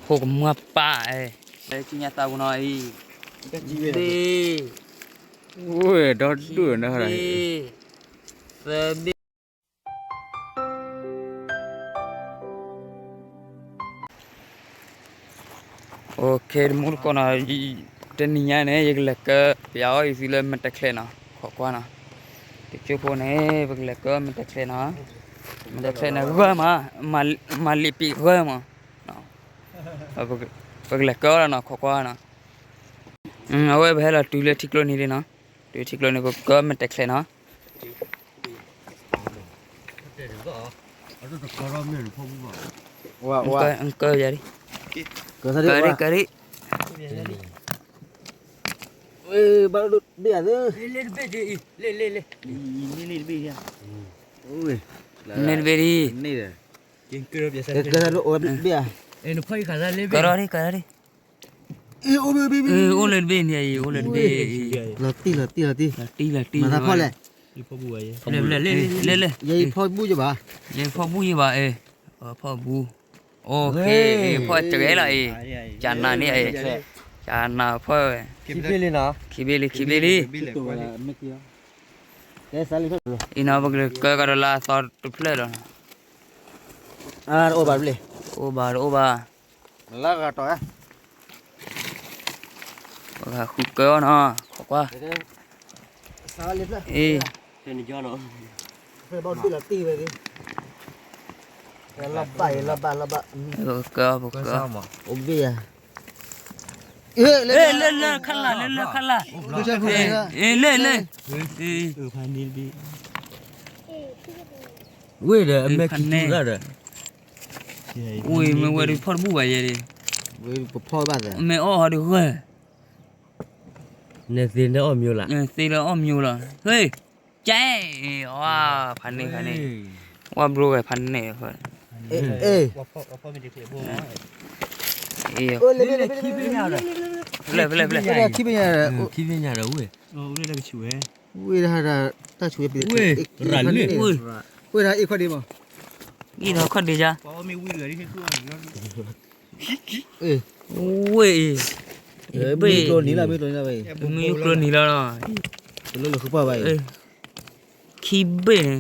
ဖိကမွၢ်ပၢ်, လၢကညါသးပူၤနီၤအံၤ, ဘ့ၣ်, ဝဲဒီဒူၣ်နီၤ, ဘ့ၣ်, သၢဘ့ၣ်. OK တမူတကိးနီၤ, တနံၤညါန့ၣ် ယကလဲၤကၢ ပယီၤအီၣ်ယသံလၢမဲာ်တဲးချဲးနီၤ, ခိးကွၢ်နီၤ, တကၠိဖိန့ၣ် ပကလဲၤကၢမဲာ်တဲးချဲးနီၤ, မဲာ်တဲးချဲးန့ၣ်ဂၢၢ်မး, မၤလံာ်ပံာ်ဂၢၢ်မး, ပကလဲၤကၢအီၤလီၤနီၤ, ခိးကွၢ်နီၤ, အဝဲပဟဲလီၤတုၤလၢထံကျိနံၤဒ်နီၤ, တုၤထံကျိနံၤ ပကၢမဲာ်တဲးချဲးနီၤ. ကၢယၤဒံး, ကၢဒံး, ကၢဒံး, ဘၣ်ဒိဘ့ၣ်ဧါ, န့ၣ်တဘ့ၣ်ဒံး, ကၢထီၣ်ဒံး, ကၢထီၣ်ဒံး, အိၣ်လၢတဘ့ၣ်န့ၣ်အံၤ, အိၣ်လၢတဘ့ၣ်အံၤ, လီၤတံၢ်လီၤတံၢ်လီၤတံၢ်, လီၤတံၢ်လီၤတံၢ်, မၤသးဖီၣ်လဲၣ်, လဲၤလဲၤလဲၤလဲၤ, ယဲအံၤဖီၣ်ဘူၣ်ယဘၣ်, ယဲဖီၣ်ဘူၣ်ယဘၣ်, ဖီၣ်ဘူၣ်, OK, ဖီၣ်တဂဲလီၤအံၤ, ကနၤန့ၣ်အံၤ, ကနၤဖီၣ်ဝဲ, ခံဘ့ၣ်လံ ခံဘ့ၣ်လံ, အံၤနီၤ ပကကၢကဒီးလၢအသီတဖျၢၣ်ဒီး, အိၣ်ဘၣ်တအိၣ်ဘၣ်, ပကဃုကၢအီၤနီၤ, ခိးကွၢ်, အ့ ပကကၢ ပကကၢ, လၢလၢခလၢ် လၢလၢခလၢ်, လၢလၢ, ဝ့ၢ်ဒီးအမဲာ်ခံကၠူၣ်ရၣ်ဒီး, ဝ့ၢ်မ့ၢ်ဝဲဒၣ်ဖီၣ်တဘူၣ်ဘၣ်, ယဲဒၣ်, ပဖီၣ်ဘၣ်, မ့ၢ်အီၣ်အီၤတဂၢၢ်, နသ့နအီၣ်မၠိလၢ, နသ့လၢအီၣ်မၠိလီၤ, ဟ့ၣ်, ကဲ, ဝါ, ဖးန့ၢ်ဖးန့ၢ်, ဝါဘျိဝဲဖးန့ၢ်, ဖဲ, ဖဲ, ဝ့ၢ်ဒၣ်တၢ်ဆူးဝဲ, ဝ့ၢ်ဒၣ်အ့ၣ်ခီၣ်ဒ့မး, အ့ၣ်ခီၣ်ဒ့ယါ, ဝ့ၢ်အံၤ, မ့ၢ်ကျိနံၤလီၤ, မ့ၢ်ကျိနံၤလီၤ, လၢလၢဃုပှၢ်ဘၣ်အံၤ, ခံဘ့ၣ်န့ၣ်,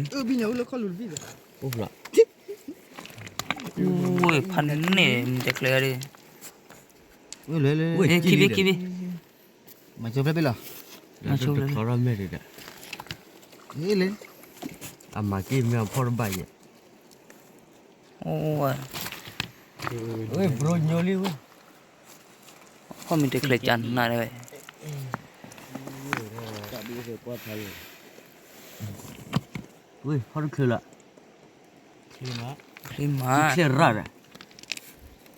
ဝ့ၢ်ဖးန့ၢ် မ့ၢ်တကျဲၤဒၣ်, ခံဘ့ၣ် ခံဘ့ၣ်, မၤဆိဖျၢၣ်ဘ့ၣ်လီၤ, မၤဆိဖျၢၣ်ဘ့ၣ်, အမၤက့ၤမ့ၢ်အဖီၣ်တဘၣ်ယဲၢ်, ဝ့ၢ်ဘျိညိလံဝဲ, ဖီၣ်မ့ၢ်တကျဲၤကနၤဝဲ, ဝ့ၢ်ဖီၣ်တချုးလီၤ, ချ့မး, ချ့ရၣ်ဒီး,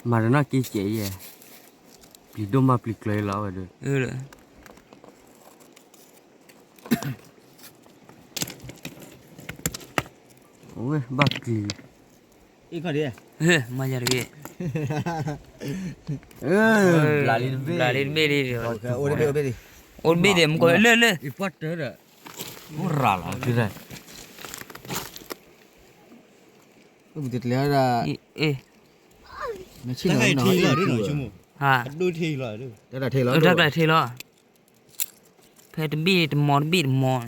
မၤတနီၢ်က့ၤကဲးယဲၢ်, ပျံၤဒိၣ်မးပျံၤကျၢၤလီၤဝဲဒီး, ဝ့ၢ်ဘၣ်ကျံၤ, မၤယၤတဂ့ၤ, ဘျးလံတဘ့ၣ်လံ, အိၣ်တဘ့ၣ်ဒီး မ့ၢ်ကီးလၢလၢ, အိၣ်ရၣ်လီၤ, တလဲၤဒၣ်, ဟါ, တၢ်ကျါထံလီၤ, ဖဲတဘ့ၣ်တမီၤတဘ့ၣ်တမီၤ, မ့ၢ်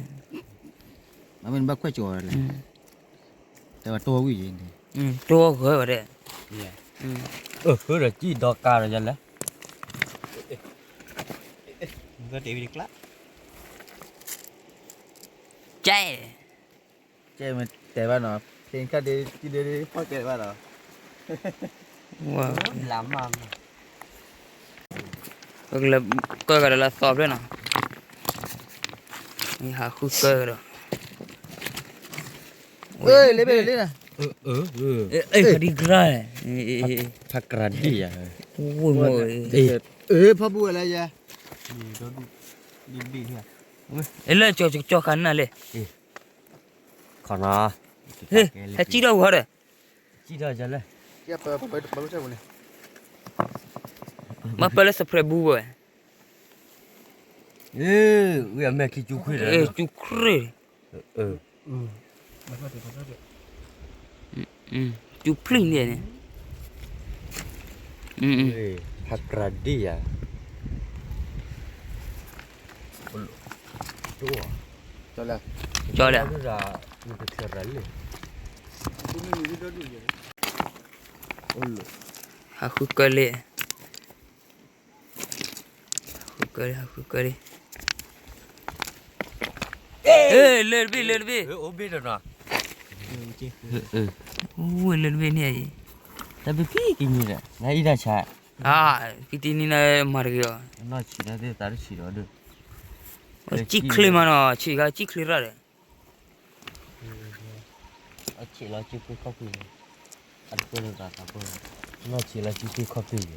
နဘၣ်ခွဲးကၠီၤလဲၣ်, တဲဝဲတိၢ်ဝံၣ်ယံၤန့ၣ်, တိၢ်ဂၢၢ်ဝဲဒၣ်, ဃုဒီးကံၣ်ဒီကါဒီးယလဲၣ်, ကဲ, တဲဘၣ်နီၤ, ဖဲခါဒ့ ကံၣ်ဒ့ ဖီၣ်ကဲဘၣ်နီၤ, လါမၢ်, ပကလဲၤကၢကဒီးလၢသီဖျၢၣ်နီၤ, ဟးဃုကၢကဒီး, လ့ဘ့ၣ်လ့နၤ, ဖးဒံကရၢ, ဖးကရၢဒံယၤ, ဖီၣ်ဘူၣ်ဝဲလၢယၤ, လၢကၠီကၠီခါနၤလဲၣ်, ခီနီၤ, ဟဲစံၣ်ထီၣ်ဝဲဒီး, မ့ၢ်ပၢလၢစဖရဲဘူဝဲ, ဝဲအမဲာ်ခံကၠူခွ့ၣ်ဒီး, ကၠူခွ့ၣ်, ကၠူဖျံၣ်န့ၣ်, ဟးကြၢးဒံးယၤ, ကၠီလၢ, ဟးဃုကၢလံ, ဟးဃုကၢလံ, ဟးဃုကၢလံ, လၢတဘ့ၣ် လၢတဘ့ၣ်, အိၣ်ဘ့ၣ်တနီၤ, အိၣ်လၢတဘ့ၣ်န့ၣ်အံၤ, တၢ်ဘ့ၣ်ဖံကံၤမံၤဒီး နအံၤတၢ်ဆါ, အါ, ဖံတံၢ်နံၤနမၤတဂ့ၤအီၤ, နီၢ်ဆံးဒီးသ့ၣ်သးတဆံးဒီးဒုး, စံၣ်ချ့မးနီၤ, ဆံးခါစံၣ်ချ့ရၣ်ဒီး အဆံးလီၤစုကွ့ခီၣ်ဖံးန့ၣ်, အတပၢၢ်လၢသးသးပၢၢ်, နီၢ်ဆံးလီၤစုကွ့ခီၣ်ဖံးန့ၣ်,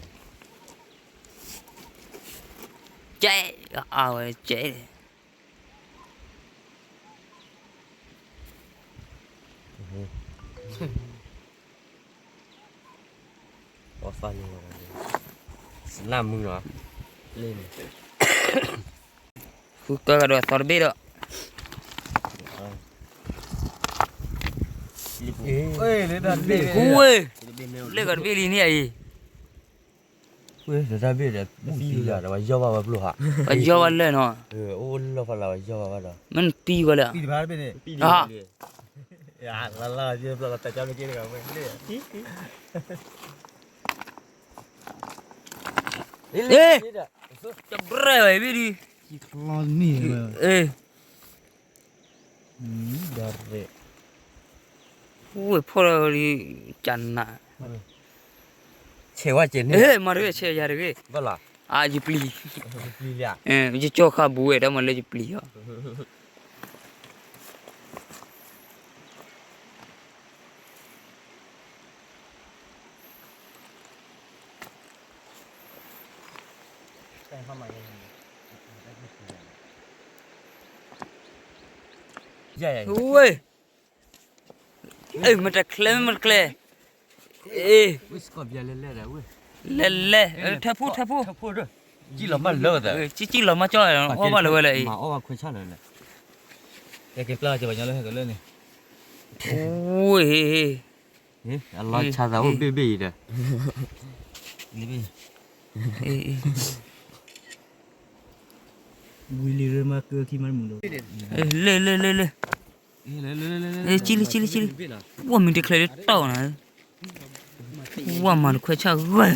ကဲ, အဝဲကဲ, နၢ်မုာ်လီၤ, ဃုကၢကဒီးသီတဘ့ၣ်ဒီး, ဃုဝဲ, လၢကဒီးတဘ့ၣ်လံန့ၣ်အံၤ, တၢ်ဘ့ၣ်ဒီး ပူၤသံယၤဒီး ပှၤယီၢ်ဘၣ်ဝဲပျိၢ်ဟး, ပှၤယီၢ်ဘၣ်လၢနီၤ, အိၣ်လီၢ်ဖးလၢပှၤယီၢ်ဘၣ်ဘၣ်ဒီး မ့ၢ်နပံၤဝဲလၢ, အ့, ကဘြဲၣ်ဝဲဘ့ၣ်ဒံး, ဝဲဖီၣ်လီၤဒံး, ကနး, ဆဲးဝဲကဲန့ၣ်, မၤတဂ့ၤ ဆဲးယၤတဂ့ၤ, အါယပျံၤ, ယကၠီၣ်ခါဘူးဝဲ တၢ်မၤလၢယပျံၤအီၤ ဝဲ, မ့ၢ်တချဲ မ့ၢ်တချဲ, အ့, လဲၤလဲၤ, ထၢဖှိၣ် ထၢဖှိၣ်, ကံၣ်လီၤမၢ်ကၠီ, အီၣ်ဘၣ်လၢၤဝဲလၢအံၤ, ဝဲ, အလီၤဆါသးအိၣ်ဘ့ၣ်ဘ့ၣ်အံၤဒီး ဝံၤလံရၢမၤကၢခံမၤမုာ်ဒီး, လၢ လၢ လၢ လၢ, ကံၣ်လံ ကံၣ်လံ ကံၣ်လံ, ဝဲမ့ၢ်တချဲလၢတီၢ်နၤ, ဝဲမၤတခွဲးဆၣ်ဂၢၢ်, ဝဲ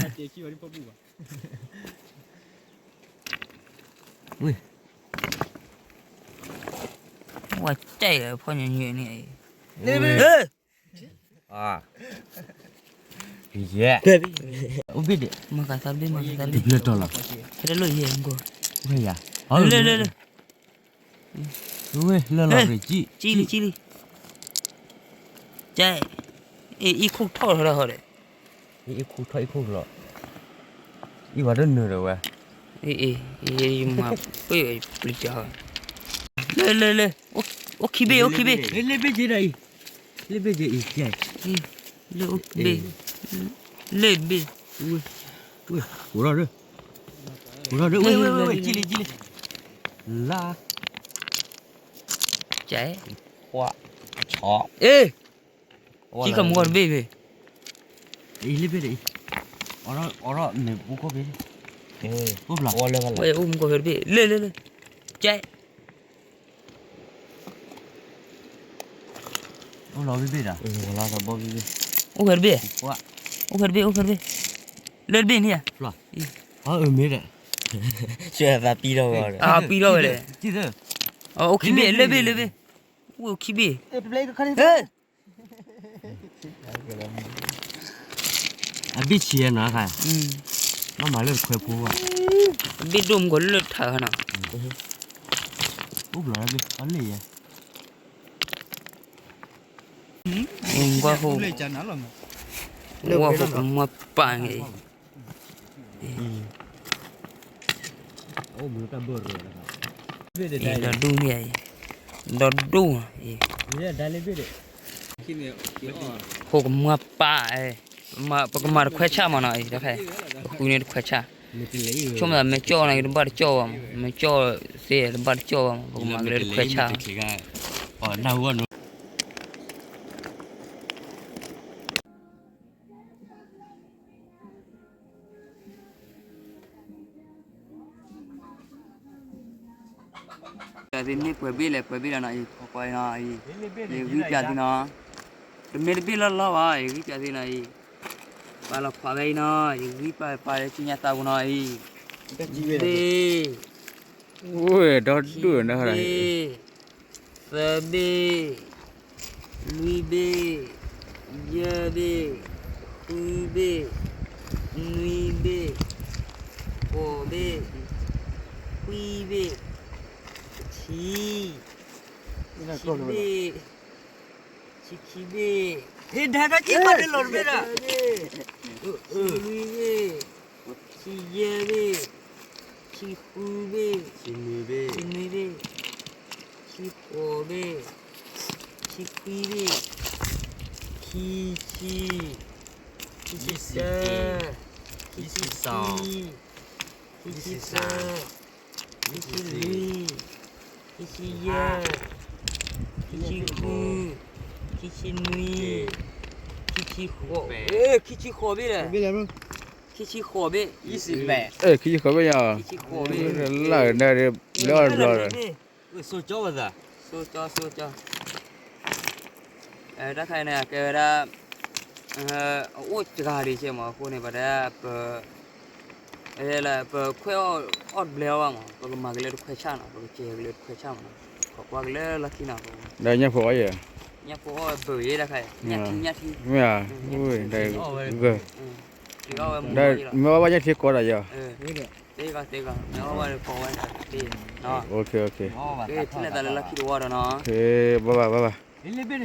တဲလၢဖီၣ်ညါညါန့ၣ်, အိၣ်ဘ့ၣ်ဒံး, မၤကၤသးတဘ့ၣ် မၤကၤသးတဘ့ၣ်, တဘျၢတီၢ်လီၤ, ခဲတလိၣ်ယဲၢ်မူကီၢ်, လၢ လၢ လၢ, လၢလီၤ, ကံၣ်လံ ကံၣ်လံ, ကဲ, အ့ၣ် အံၣ်ခိၣ်ထီၣ်ထီၣ်ဒီး, အ့ၣ် အ့ၣ်ခိၣ်ထီၣ် အ့ၣ်ခိၣ်လီၤ, အ့ၣ် ပှၤတနုာ်ဒီးဝဲ, အ့ၣ် အ့ၣ် ယမၤပှဲၤပျံၤတၢ်, လၢ လၢ လၢ, အိၣ်ခံဘ့ၣ် အိၣ်ခံဘ့ၣ်, လၢဘ့ၣ်က့ၤဒီးအံၤ, လၢဘ့ၣ်က့ၤအံၤ, လၢအိၣ်ဘ့ၣ်, လၢဘ့ၣ်, ဝဲ, ဝဲ, ဝဲ, ဝဲ, ဝဲ, ကံၣ်လံ ကံၣ်လံ, လါ ကဲ, အ့ၣ်, ကံၣ်ကမူၢ်တဘ့ၣ်ဘ့ၣ်, အံၤလၢဘ့ၣ်ဒီးအံၤ, အိၣ်ဒီးမ့ၢ်ပူၤခိၣ်ဘ့ၣ်, အိၣ်ဘျီ, ဝဲအိၣ်မူၢ်ခိၣ်တဘ့ၣ်, လၢ လၢ လၢ, ကဲ, အိၣ်လီၤဘ့ၣ်ဘ့ၣ်ဒီး, အိၣ်ဃဲတဘ့ၣ်, အိၣ်ဃဲတဘ့ၣ် အိၣ်ဃဲတဘ့ၣ်, လၢတဘ့ၣ်န့ၣ်ဧါ, မ့ၢ်ဒီး, ပံထီၣ်ဝဲလဲၣ်, အိၣ်ခံဘ့ၣ် လၢဘ့ၣ် လၢဘ့ၣ်, အိၣ်ခံဘ့ၣ် အဘ့ၣ်ဆံးနီၤ, ဘၣ်မၤလၢတခွဲးဖိဘၣ်, အဘ့ၣ်ဒိၣ်မူကီၢ်လၢထးနီၤ, အိၣ်ဘျီဘ့ၣ် အလၢယဲ, ဝဲၢ်ဖိကမွၢ်ပာ်န့ၣ်, ဒီးဒူၣ်န့ၣ်, ဒီးဒူၣ်, ဖိကမွၢ်ပာ်, ပကမၤတခွဲးဆၣ်မးနီၤ, တခါ, ဃုန့ၢ်တခွဲးဆၣ်, ဆိကမိၣ်သးမ့ၢ်ကၠီၣ်န့ၣ် တဘၣ်တကၠီၣ်ဘၣ်မး, မ့ၢ်ကၠီၣ်သ့တဘၣ်တကၠီၣ်ဘၣ်မး, ပကမၤက့ၤလၢတခွဲးဆၣ်. သုန့ၢ်ပှဲၤဘ့ၣ်လဲၣ် ပှဲၤဘ့ၣ်လီၤနီၤအံၤ ကွၢ်ကွၢ်အံၤနီၤအံၤ ယဂံၢ်ပၠးသုနီၤ တမ့ၢ်တဘ့ၣ်လီၢ်လီၢ်ဘၣ် ယဂံၢ်ပၠးသုနီၤအံၤ ပာ်လီၤခွးဝဲအံၤနီၤ ယဂံၢ်ပၠးပာ်လၢကညါသးပူၤနီၤအံၤ ဘ့ၣ် အိၣ်ဒီဒူၣ်န ဘ့ၣ် သၢဘ့ၣ် လွံၢ်ဘ့ၣ် ယဲၢ်ဘ့ၣ် ဃုဘ့ၣ် နွံဘ့ၣ် ဃိးဘ့ၣ် ခွံဘ့ၣ် တဆံ ခံဘ့ၣ် ခံခံဘ့ၣ် ဟ့ၣ်ဒၣ်တၢ်က့ၤဘၣ်တလီၤတဘ့ၣ်ဒီး လွံၢ်ဘ့ၣ် ခံယဲၢ်ဘ့ၣ် ခံဃုဘ့ၣ် ခံနွံဘ့ၣ် ခံဃိးဘ့ၣ် ခံခွံဘ့ၣ် ခံဆံ ခံဆံတၢ ခံဆံခံ ခံဆံသၢ ခံဆံလွံၢ် ခံဆံယဲၢ် ခံဆံဃု ခံဆံနွံ ခံဆံဃိး ခံဆံဃိးဘ့ၣ်လဲၣ် ခံဆံဃိးဘ့ၣ် ခံဆံဃိးဘ့ၣ်ယၤ ခံဆံဃိးဘ့ၣ် လၢအဘျီဒီး စိကၠီ တၢ်ခါအံၤန့ၣ် ကဲဝဲဒၣ် အအိၣ်စှၤဒံးကဲမး အဃိန့ၣ် ပတဲ ပ ပခွဲးအီၣ်တဘျဲအီၣ်ဘၣ်မး ပကမၤကလဲၤတခွဲးဆၣ်နီၤ ပကစဲးကလဲၤတခွဲးဆၣ်မးနီၤ ခိးကွၢ်ကလဲၤလီၢ်ခံနီၤ ဒီးညၣ်ဖိအီၣ်ယဲၢ် ညၣ်ဖိအီၣ်ဝဲဘၢၣ်ယဲၢ်တၢ်ခါအံၤ ညၣ်ထံ ညၣ်ထံ မ့ၢ်ဧါ ဝဲ မ့ၢ်အီၣ်ဘၣ်ညၣ်ထံကိးဒီးယဲၢ် သ့ကီး သ့ကီး မ့ၢ်အီၣ်ဘၣ်ကိးဝဲ ထံၣ်လိာ်သးလၢလီၢ်ခံတဝီဒီးနီၤ ဘၣ်ဘၣ် ဘၣ်ဘၣ်